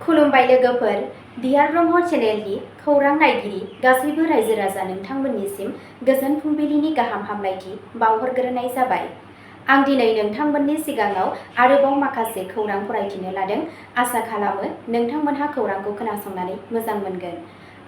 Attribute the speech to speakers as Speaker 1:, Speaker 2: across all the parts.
Speaker 1: खुलुमबाय लोगोफोर, दियार ब्रह्म चेनेलनि खौरां नायगिरि गासैबो रायजो राजा नोंथांमोननिसिम गोजोन फुंबिलिनि गाहाम हामलायथि बावहरग्रोनाय जाबाय। आं दिनै नोंथांमोननि सिगाङाव आरोबाव माखासे खौरां फरायथिनो लादों। आसा खालामो नोंथांमोनहा खौरांखौ खोनासंनानै मोजां मोनगोन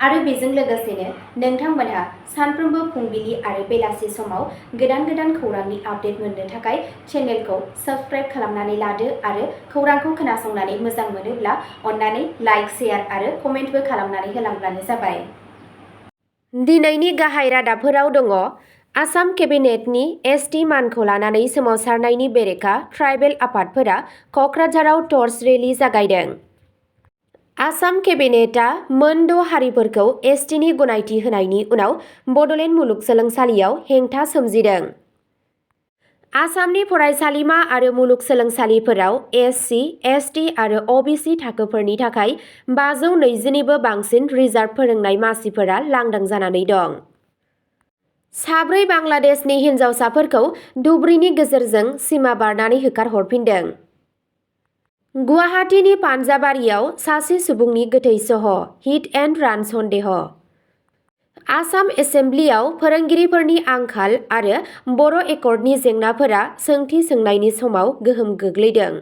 Speaker 1: आरो बेजों लोगोसेनो नोंथांमोनहा सानफ्रोमबो फुंबिलि आरो बेलासि समाव गोदान खौरांनि आपडेट मोननो थाखाय चेनेलखौ साबस्क्राइब खालामनानै लादो आरो खौरांखौ खोनासंनानै मोजां मोनोब्ला अन्नानै लाइक, शेयार आरो कमेन्टबो खालामनानै होलांब्लानो जाबाय। दिनैनि गाहाय रादाबफोराव दङ आसाम केबिनेटनि एसटि मानखौ लानानै सोमावसारनायनि बेरेखा ट्राइबेल आफादफोरा कक्राझाराव टर्च रेलि जागायदों। आसाम केबिनेटआ मोन 6 हारिफोरखौ एसटिनि गनायथि होनायनि उनाव बड'लेण्ड मुलुगसोलोंसालियाव हेंथा सोमजिदों। आसामनि फरायसालिमा आरो मुलुगसोलोंसालिफोराव एससि, एसटि आरो अबिसि थाखोफोरनि थाखाय 520निबो बांसिन रिजार्भ फोरोंनाय मासिफोरा लांदां जानानै दं। 4 बांलादेशनि हिनजावसाफोरखौ धुब्रीनि गेजेरजों सिमा बारनानै होखारहरफिनदों। गुवाहाटीनि पानजाबारियाव सासे सुबुंनि गोथै सह हिट एन्ड रान सन्देह। आसाम एसेम्ब्लियाव फोरोंगिरिफोरनि आंखाल आरो बर' एकर्डनि जेंनाफोरा सोंथि सोंनायनि समाव गोहोम गोग्लैदों।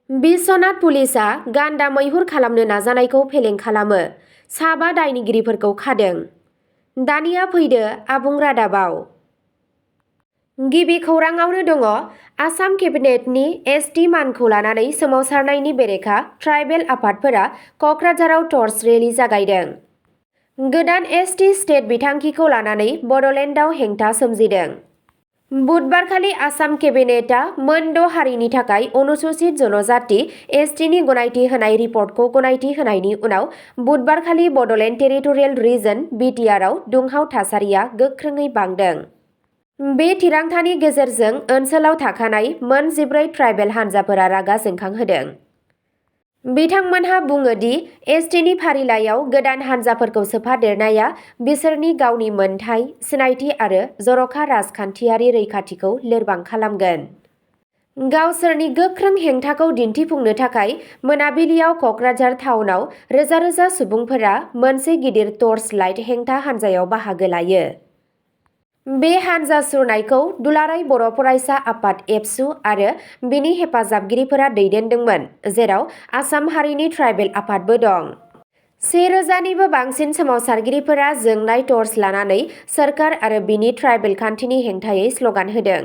Speaker 1: बिश्वनाथ पुलिसआ गान्दा मैहुर खालामनो नाजानायखौ फेलें खालामो, 7 दायनिगिरिफोरखौ खादों। दानिया फैदो आबुं रादाबाव। गिबि खौराङावनो दङ आसाम केबिनेटनि एसटि मानखौ लानानै सोमावसारनायनि बेरेखा ट्राइबेल आफादफोरा कक्राझाराव टर्च रेलि जागायदों। गोदान एसटि स्टेट बिथांखिखौ लानानै बड'लेण्डआव हेंथा सोमजिदों। बुधबारखालि आसाम केबिनेटआ मोन 6 हारिनि थाखाय अनुसूचित जनजाति एसटिनि गनायथि होनाय रिपर्टखौ गनायथि होनायनि उनाव बुधबारखालि बड'लेण्ड टेरिटरियेल रिजन (बिटिआरआव) दुंहाव थासारिया गोख्रोङै बांदों। बे थिरांथानि गेजेरजों ओनसोलाव थाखानाय मोन 14 ट्राइबेल हानजाफोरा रागा जोंखांहोदों। बिथांमोनहा बुङो दि एसटिनि फारिलाइयाव गोदान हानजाफोरखौ सोफादेरनाया बिसोरनि गावनि मोनथाय, सिनायथि आरो जर'खा राजखान्थियारि रैखाथिखौ लोरबां खालामगोन। गावसोरनि गोख्रों हेंथाखौ दिन्थिफुंनो थाखाय मोनाबिलियाव कक्राझार टाउनाव रोजा रोजा सुबुंफोरा मोनसे गिदिर टर्च लाइट हेंथा हानजायाव बाहागो लायो। बे हानजा सुरनायखौ दुलाराय बर' फरायसा आफाद एबसु आरो बिनि हेफाजाबगिरिफोरा दैदेनदोंमोन, जेराव आसाम हारिनि ट्राइबेल आफादबो दं। 1000निबो बांसिन सोमावसारगिरिफोरा जोंनाय टर्च लानानै सोरखार आरो बिनि ट्राइबेल खान्थिनि हेंथायै स्ल'गान होदों।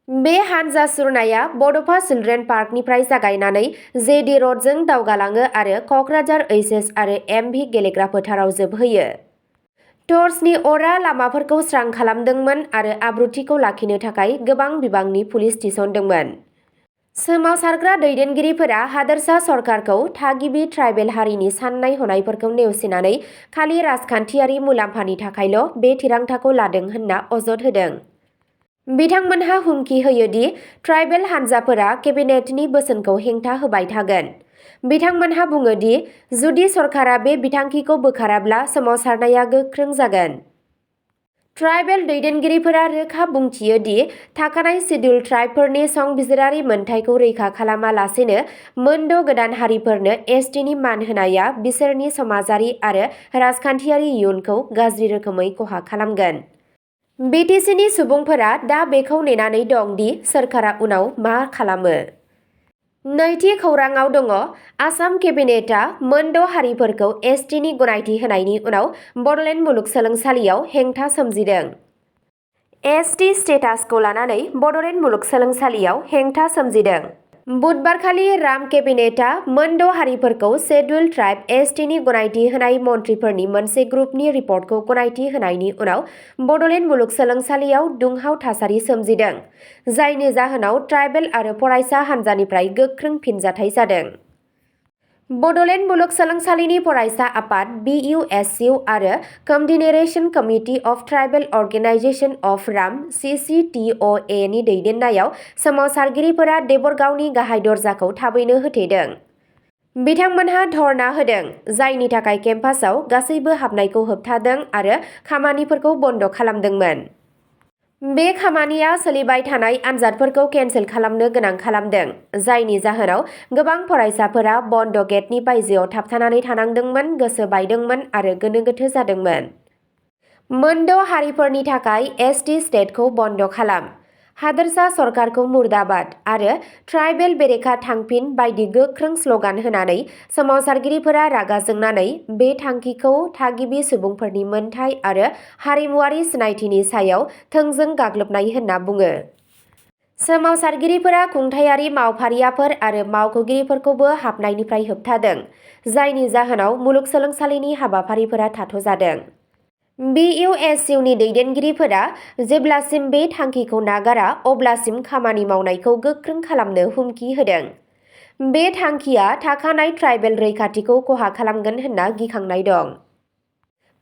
Speaker 1: बे हानजा सुरनाया बड'फा चिल्ड्रेन पार्कनिफ्राय जागायनानै जेडि र'डजों दावगालाङो आरो कक्राझार ओइचएस आरो एमभि गेलेग्रा फोथाराव जोबहैयो। टर्चनि अरआ लामाफोरखौ स्रां खालामदोंमोन आरो आब्रुथिखौ लाखिनो थाखाय गोबां बिबांनि पुलिस थिसनदोंमोन। सोमावसारग्रा दैदेनगिरिफोरा हादोरसा सरकारखौ थागिबि ट्राइबेल हारिनि साननाय हनायफोरखौ नेवसिनानै खालि राजखान्थियारि मुलाम्फानि थाखायल' बे थिरांथाखौ लादों होनना अजद होदों। बिथांमोनहा हुमखि होयो दि ट्राइबेल हानजाफोरा केबिनेटनि बोसोनखौ हेंथा होबाय थागोन। बिथांमोनहा बुङो दि जुदि सरकारा बे बिथांखिखौ बोखाराब्ला सोमावसारनाया गोख्रों जागोन। ट्राइबेल दैदेनगिरिफोरा रोखा बुंथियो दि थाखानाय सिडिउल ट्राइबफोरनि संबिजिरारि मोनथायखौ रैखा खालामालासेनो मोन 6 गोदान हारिफोरनो एसटिनि मान होनाया बिसोरनि समाजारि आरो राजखान्थियारि इयुनखौ गाज्रि रोखोमै खहा खालामगोन। बिटिसिनि सुबुंफोरा दा बेखौ नेनानै दं दि सोरखारा उनाव मा खालामो। नैथि खौराङाव दङ आसाम केबिनेटआ मोन 6 हारिफोरखौ एसटिनि गनायथि होनायनि उनाव बड'लेण्ड मुलुगसोलोंसालियाव हेंथा सोमजिदों। एसटि स्टेटासखौ लानानै बड'लेण्ड मुलुगसोलोंसालियाव हेंथा सोमजिदों। बुधबारखालि राम केबिनेटआ मोन 6 हारिफोरखौ शेड्युल ट्राइब एसटिनि गनायथि होनाय मन्थ्रिफोरनि मोनसे ग्रुपनि रिपर्टखौ गनायथि होनायनि उनाव बड'लेण्ड मुलुगसोलोंसालियाव दुंहाव थासारि सोमजिदों, जायनि जाहोनाव ट्राइबेल आरो फरायसा हानजानिफ्राय गोख्रों फिनजाथाय जादों। बड'लेण्ड मुलुगसोलोंसालिनि फरायसा आफाद (बिइउएसइउ) आरो coordination committee of tribal organisation of राम (CCTOA) नि दैदेननायाव सोमावसारगिरिफोरा देबरगावनि गाहाय दरजाखौ थाबैनो होथेदों। बिथांमोनहा धर्ना होदों, जायनि थाखाय केम्पासआव गासैबो हाबनायखौ होबथादों आरो खामानिफोरखौ बन्द' खालामदोंमोन। बे खामानिया सोलिबाय थानाय आनजादफोरखौ केन्सेल खालामनो गोनां खालामदों, जायनि जाहोनाव गोबां फरायसाफोरा बन्द गेटनि बायजोआव थाबथानानै थानांदोंमोन, गोसो बायदोंमोन आरो गोनो गोथो जादोंमोन। मोनद' हारिफोरनि थाखाय एसटि स्टेटखौ बन्द खालाम, हादोरसा सरकारखौ मुर्दाबाद आरो ट्राइबेल बेरेखा थांफिन बायदि गोख्रों स्लगान होनानै सोमावसारगिरिफोरा रागा जोंनानै बे थांखिखौ थागिबि सुबुंफोरनि मोनथाय आरो हारिमुआरि सिनायथिनि सायाव थोंजों गाग्लोबनाय होनना बुङो। सोमावसारगिरिफोरा खुंथायारि मावफारियाफोर आरो मावख'गिरिफोरखौबो हाबनायनिफ्राय होबथादों, जायनि जाहोनाव मुलुगसोलोंसालिनि हाबाफारिफोरा थाथ'जादों। BUSUनि दैदेनगिरिफोरा जेब्लासिम बे थांखिखौ नागारा अब्लासिम खामानि मावनायखौ गोख्रों खालामनो हुमखि होदों। बे थांखिया थाखानाय ट्राइबेल रैखाथिखौ खहा खालामगोन होनना गिखांनाय दं।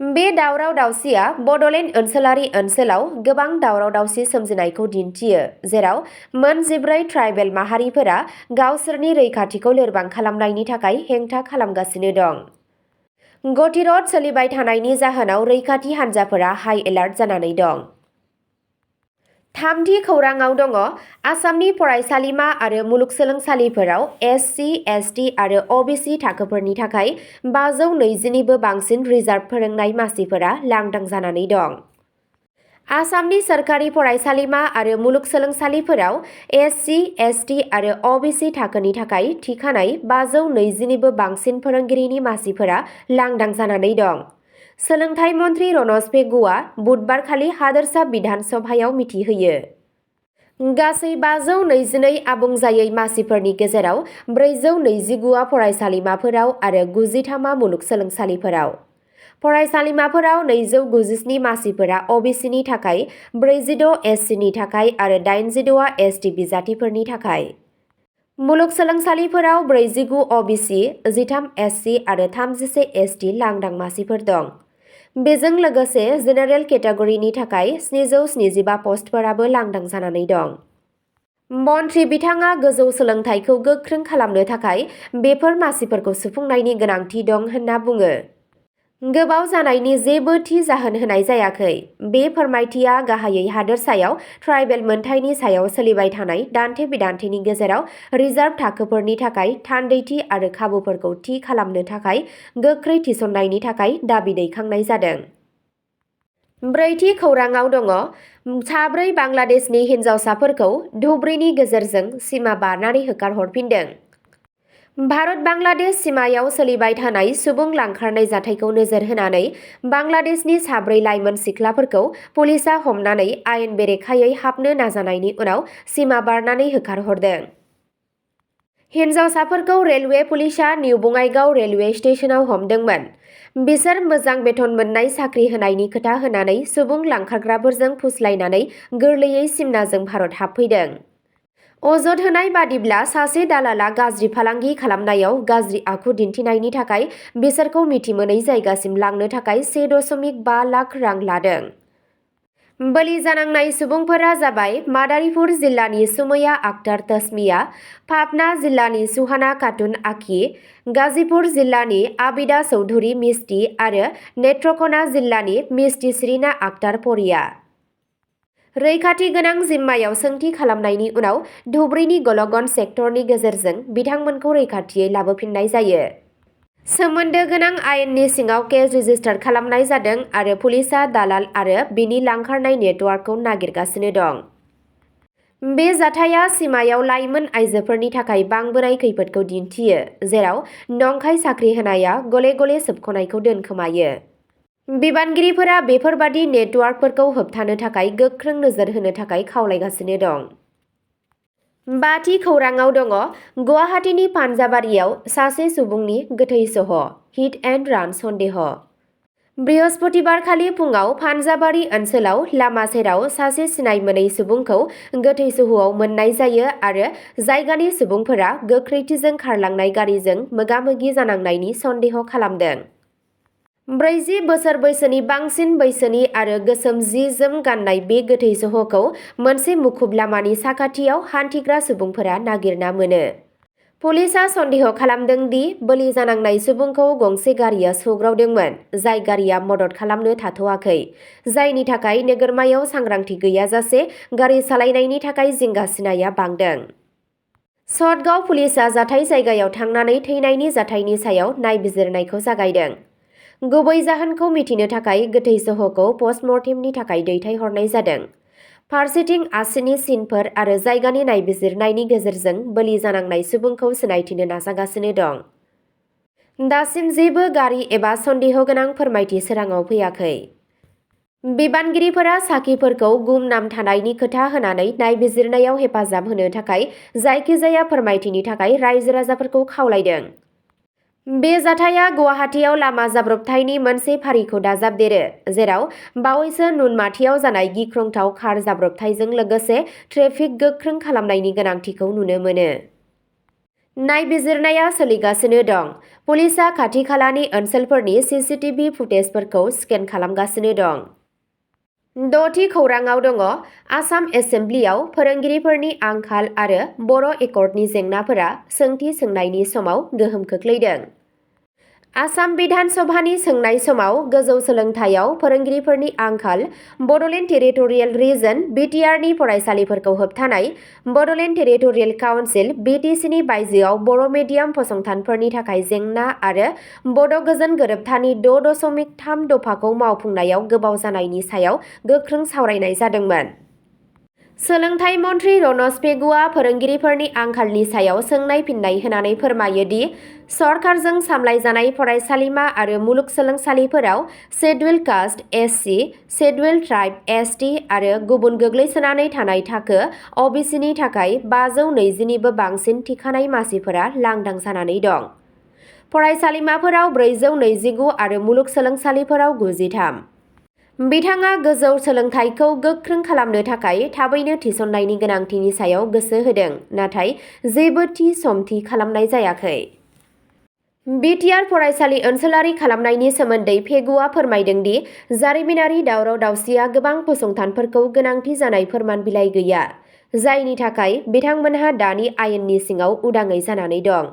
Speaker 1: बे दावराव-दावसिया बडलेण्ड ओनसोलारि ओनसोलाव गोबां दावराव-दावसि सोमजिनायखौ दिन्थियो, जेराव मोन 14 ट्राइबेल माहारिफोरा गावसोरनि रैखाथिखौ लोरबां खालामनायनि थाखाय हेंथा खालामगासिनो दं। गतिर'ध सोलिबाय थानायनि जाहोनाव रैखाथि हान्जाफोरा हाइ एलार्ट जानानै दं। थामथि खौराङाव दङ आसामनि फरायसालिमा आरो मुलुगसोलोंसालिफोराव SC, ST आरो OBC थाखोफोरनि थाखाय 520 निबो बांसिन रिजार्भ फोरोंनाय मासिफोरा लांदां जानानै दं। आसामनि सोरखारि फरायसालिमा आरो मुलुगसोलोंसालिफोराव SC, ST आरो OBC थाखोनि थाखाय थिखानाय 520 निबो बांसिन फोरोंगिरिनि मासिफोरा लांदां जानानै दं। सोलोंथाइ मन्थ्रि रनज पेगुआ बुधबारखालि हादोरसा बिधान सभायाव मिथिहोयो। गासै 522 आबुं जायै मासिफोरनि गेजेराव 429आ फरायसालिमाफोराव आरो 93आ मुलुगसोलोंसालिफोराव। फरायसालिमाफोराव 297 मासिफोरा OBCनि थाखाय, 46 SCनि थाखाय आरो 86आ ST बिजाथिफोरनि थाखाय। मुलुगसोलोंसालिफोराव 49 OBC, 13 SC आरो 31 ST लांदां मासिफोर दं। बेजों लोगोसे जेनेरेल केटेगरिनि थाखाय 775 पस्टफोराबो लांदां जानानै दं। मन्थ्रि बिथाङा गोजौ सोलोंथाइखौ गोख्रों खालामनो थाखाय बेफोर मासिफोरखौ सुफुंनायनि गोनांथि दं होनना बुङो। गोबाव जानायनि जेबो थि जाहोन होनाय जायाखै। बे फोरमायथिया गाहायै हादोरसायाव ट्राइबेल मोनथायनि सायाव सोलिबाय थानाय दान्थे-बिदान्थेनि गेजेराव रिजार्भ थाखोफोरनि थाखाय थान्दैथि आरो खाबुफोरखौ थि खालामनो थाखाय गोख्रै थिसननायनि थाखाय दाबि दैखांनाय जादों। ब्रैथि खौराङाव दङ साब्रै बांलादेशनि हिनजावसाफोरखौ धुब्रीनि गेजेरजों सिमा बारनानै होखारहरफिनदों। भारत-बांलादेश सिमायाव सोलिबाय थानाय सुबुं लांखारनाय जाथायखौ नोजोर होनानै बांलादेशनि साब्रै लाइमोन सिख्लाफोरखौ पुलिसआ हमनानै आयेन बेरेखायै हाबनो नाजानायनि उनाव सिमा बारनानै होखारहरदों। हिनजावसाफोरखौ रेलवे पुलिसआ निउ बङाइगाव रेलवे स्टेशनाव हमदोंमोन। बिसोर मोजां बेथन मोननाय साख्रि होनायनि खोथा होनानै सुबुं लांखारग्राफोरजों फुस्लायनानै गोरलैयै सिमनाजों भारत हाबफैदों। अजद होनाय बादिब्ला सासे दालाला गाज्रि फालांगि खालामनायाव गाज्रि आखु दिन्थिनायनि थाखाय बिसोरखौ मिथिमोनै जायगासिम लांनो थाखाय 1.5 लाख रां लादों। बलि जानांनाय सुबुंफोरा जाबाय मादारीपुर जिल्लानि सुमैया आक्तार तस्मिया, पाबना जिल्लानि सुहाना खातुन आखि, गाजीपुर जिल्लानि आबिदा चौधुरी मिस्टी आरो नेत्रखना जिल्लानि मिस्टी श्रीना आक्तार परिया। रैखाथि गोनां जिम्मायाव सोंथि खालामनायनि उनाव धुब्रीनि गलगन सेक्टरनि गेजेरजों बिथांमोनखौ रैखाथियै लाबोफिननाय जायो। सोमोन्दो गोनां आयेननि सिङाव केस रेजिस्टार खालामनाय जादों आरो पुलिसआ दालाल आरो बिनि लांखारनाय नेटवार्कखौ नागिरगासिनो दं। बे जाथाया सिमायाव लाइमोन आइजोफोरनि थाखाय बांबोनाय खैफोदखौ दिन्थियो, जेराव नंखाय साख्रि होनाया गले-गले सोबख'नायखौ दोनखोमायो। बिबानगिरिफोरा बेफोरबादि नेटवार्कफोरखौ होबथानो थाखाय गोख्रों नोजोर होनो थाखाय खावलायगासिनो दं। बाथि खौराङाव दङ गुवाहाटीनि पान्जाबारियाव सासे सुबुंनि गोथै सह', हिट एन्ड रान सन्देह'। बृहस्पतिबारखालि फुङाव पान्जाबारि ओनसोलाव लामा सेराव सासे सिनाय मोनै सुबुंखौ गोथै सह'आव मोननाय जायो आरो जायगानि सुबुंफोरा गोख्रैथिजों खारलांनाय गारिजों मोगा-मोगि जानांनायनि सन्देह खालामदों। 40 बोसोर बैसोनि बांसिन बैसोनि आरो गोसोम जि-जोम गाननाय बे गोथै सह'खौ मोनसे मुखुब लामानि साखाथियाव हान्थिग्रा सुबुंफोरा नागिरना मोनो। पुलिसा सन्देह खालामदों दि बोलि जानांनाय सुबुंखौ गंसे गारिया सौग्रावदोंमोन, जाय गारिया मदद खालामनो थाथ'वाखै, जायनि थाखाय नोगोरमायाव सांग्रांथि गैयाजासे गारि सालायनायनि थाखाय जिंगासिनाया बांदों। चटगांव पुलिसा जाथाय जायगायाव थांनानै थैनायनि जाथायनि सायाव नायबिजिरनायखौ जागायदों। गुबै जाहोनखौ मिथिनो थाखाय गोथै सह'खौ पस्टमर्टेमनि थाखाय दैथायहरनाय जादों। फारसेथिं आसिनि सिनफोर आरो जायगानि नायबिजिरनायनि गेजेरजों बोलि जानांनाय सुबुंखौ सिनायथिनो नाजागासिनो दं। दासिम जेबो गारि एबा सन्देह गोनां फोरमायथि सोराङाव फैयाखै। बिबानगिरिफोरा साखिफोरखौ गुमनाम थानायनि खोथा होनानै नायबिजिरनायाव हेफाजाब होनो थाखाय जायखिजाया फोरमायथिनि थाखाय रायजो-राजाफोरखौ खावलायदों। बे जाथाया गुवाहाटीआव लामा जाब्रबथायनि मोनसे फारिखौ दाजाबदेरो, जेराव बावैसो नुनमाथियाव जानाय गिख्रंथाव कार जाब्रबथायजों लोगोसे ट्रेफिक गोख्रों खालामनायनि गोनांथिखौ नुनो मोनो। नायबिजिरनाया सोलिगासिनो दं। पुलिसा खाथि-खालानि ओनसोलफोरनि सीसीटीवी फुटेजफोरखौ स्केन खालामगासिनो दं। द'थि खौरांआव दङ, आसाम एसेम्ब्लियाव फोरोंगिरिफोरनि आंखाल आरो बर' एकर्डनि जेंनाफोरा सोंथि सोंनायनि समाव गोहोम खोख्लैदों। आसाम बिधान सभानि सोंनाय समाव गोजौ सोलोंथाइयाव फोरोंगिरिफोरनि आंखाल, बड'लेण्ड टेरिटरियेल रिजन (BTR)नि फरायसालिफोरखौ होबथानाय, बड'लेण्ड टेरिटरियेल काउन्सिल (BTC)नि बायजोआव बर' मिडियाम फसंथानफोरनि थाखाय जेंना आरो बड' गोजोन गोरोबथानि 6.3 दफाखौ मावफुंनायाव गोबाव जानायनि सायाव गोख्रों सावरायनाय जादोंमोन। सोलोंथाइ मन्थ्रि रनज पेगुआ फोरोंगिरिफोरनि आंखालनि सायाव सोंनाय फिननाय होनानै फोरमायो दि सरकारजों सामलायजानाय फरायसालिमा आरो मुलुगसोलोंसालिफोराव scheduled caste (SC), scheduled tribe (ST) आरो गुबुन गोग्लैसोनानै थानाय थाखो (OBC)नि थाखाय 520 निबो बांसिन थिखानाय मासिफोरा लांदां जानानै दं। फरायसालिमाफोराव 429 आरो मुलुगसोलोंसालिफोराव 93। बिथाङा गोजौ सोलोंथाइखौ गोख्रों खालामनो थाखाय थाबैनो थिसननायनि गोनांथिनि सायाव गोसो होदों, नाथाय जेबो थि सम थि खालामनाय जायाखै। BTR फरायसालि ओनसोलारि खालामनायनि सोमोन्दै पेगुआ फोरमायदों दि जारिमिनारि दावराव-दावसिया गोबां फसंथानफोरखौ गोनांथि जानाय फोरमान बिलाइ गैया, जायनि थाखाय बिथांमोनहा दानि आयेननि सिङाव उदाङै जानानै दं।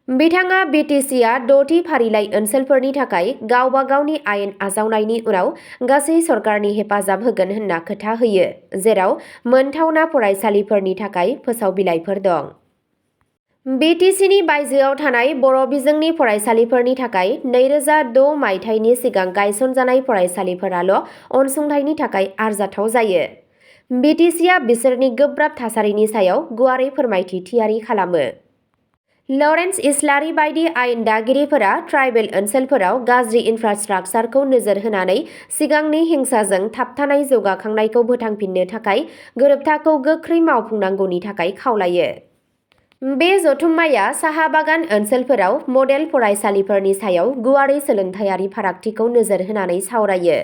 Speaker 1: बिथाङा BTC-आ 6थि फारिलाइ ओनसोलफोरनि थाखाय गावबा गावनि आयेन आजावनायनि उनाव गासै सरकारनि हेफाजाब होगोन होनना खोथा होयो, जेराव मोनथावना फरायसालिफोरनि थाखाय फोसावबिलाइफोर दं। BTC-नि बायजोआव थानाय बर' बिजोंनि फरायसालिफोरनि थाखाय 2006 मायथाइनि सिगां गायसनजानाय फरायसालिफोराल' अनसुंथाइनि थाखाय आरजाथाव जायो। BTC-आ बिसोरनि गोब्राब थासारिनि सायाव गुवारै फोरमायथि थियारि खालामो। लरेन्स इस्लारि बायदि आयेन दागिरिफोरा ट्राइबेल ओनसोलफोराव गाज्रि इनफ्रास्ट्राक्चारखौ नोजोर होनानै सिगांनि हिंसाजों थाबथानाय जौगाखांनायखौ फोथांफिन्नो थाखाय गोरोबथाखौ गोख्रै मावफुंनांगौनि थाखाय खावलायो। बे जथुम्माया साहा बागान ओनसोलफोराव मडेल फरायसालिफोरनि सायाव गुवारै सोलोंथायारि फारागथिखौ नोजोर होनानै सावरायो।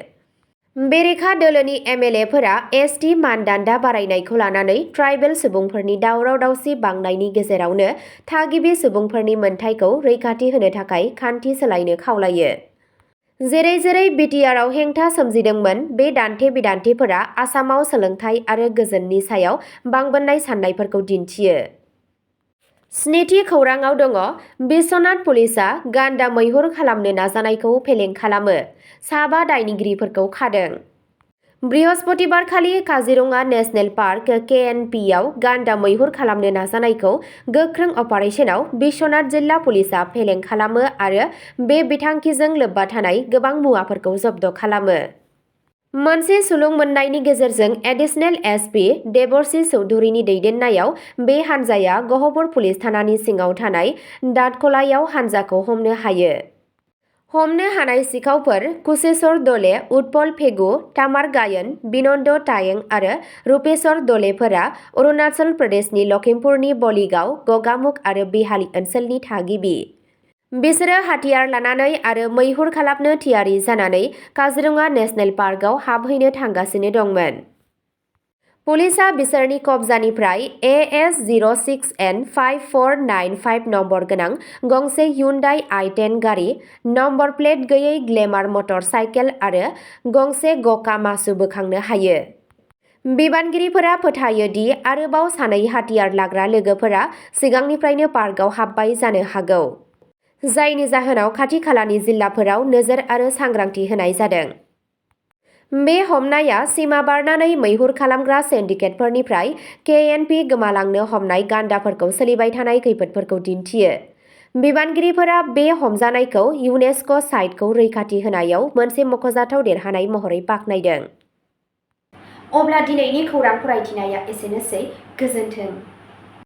Speaker 1: बेरेखा दोलोनि MLA-फोरा ST मानदान्दा बारायनायखौ लानानै ट्राइबेल सुबुंफोरनि दावराव-दावसि बांनायनि गेजेरावनो थागिबि सुबुंफोरनि मोनथायखौ रैखाथि होनो थाखाय खान्थि सोलायनो खावलायो। जेरै BTR-आव हेंथा सोमजिदोंमोन, बे दान्थे-बिदान्थेफोरा आसामाव सोलोंथाइ आरो गोजोननि सायाव बांबोनाय सान्नायफोरखौ दिन्थियो। 7थि खौरांआव दङ, बिश्वनाथ पुलिसआ गान्दा मैहुर खालामनो नाजानायखौ फेलें खालामो, 7 दायनिगिरिफोरखौ खादों। बृहस्पतिबारखालि काजिरङा नेशनेल पार्क (KNP)आव गान्दा मैहुर खालामनो नाजानायखौ गोख्रों अपारेसनाव बिश्वनाथ जिल्ला पुलिसआ फेलें खालामो आरो बे बिथांखिजों लोब्बा थानाय गोबां मुवाफोरखौ जब्द खालामो। मोनसे सुलुं मोननायनि गेजेरजों एडिशनेल SP देबर्षि चौधुरीनि दैदेननायाव बे हान्जाया गहपुर पुलिस थानानि सिङाव थानाय दादखलायाव हान्जाखौ हमनो हायो। हमनो हानाय सिखावफोर कुशेश्वर दले, उत्पल पेगु, तामार गायन, बिनन्द तायें आरो रुपेश्वर दलेफोरा अरुणाचल प्रदेशनि लखिमपुरनि बलिगांव, गगामुख आरो बेहाली ओनसोलनि थागिबि। बिसोरो हाथियार लानानै आरो मैहुर खालामनो थियारि जानानै काजिरङा नेशनेल पार्कआव हाबहैनो थांगासिनो दंमोन। पुलिसआ बिसोरनि कब्जानिफ्राय AS06N5495 नम्बर गोनां गंसे hyundai i10 गारि, नम्बर प्लेट गैयै ग्लेमार मटर साइकेल आरो गंसे गका मासु बोखांनो हायो। बिबानगिरिफोरा फोथायो दि आरोबाव सानै हाथियार लाग्रा लोगोफोरा सिगांनिफ्रायनो पार्कआव हाबबाय जानो हागौ, जायनि जाहोनाव खाथि खालानि जिल्लाफोराव नोजोर आरो सांग्रांथि होनाय जादों। बे हमनाया सिमा बारनानै मैहुर खालामग्रा सिन्डिकेटफोरनिफ्राय KNP गोमालांनो हमनाय गान्दाफोरखौ सोलिबाय थानाय खैफोदफोरखौ दिन्थियो। बिबानगिरिफोरा बे हमजानायखौ इउनेस्क' साइटखौ रैखाथि होनायाव मोनसे मख'जाथाव देरहानाय महरै बाख्नायदों। अब्ला दिनैनि खौरां फरायथिनाया एसेनोसै। गोजोन्थों।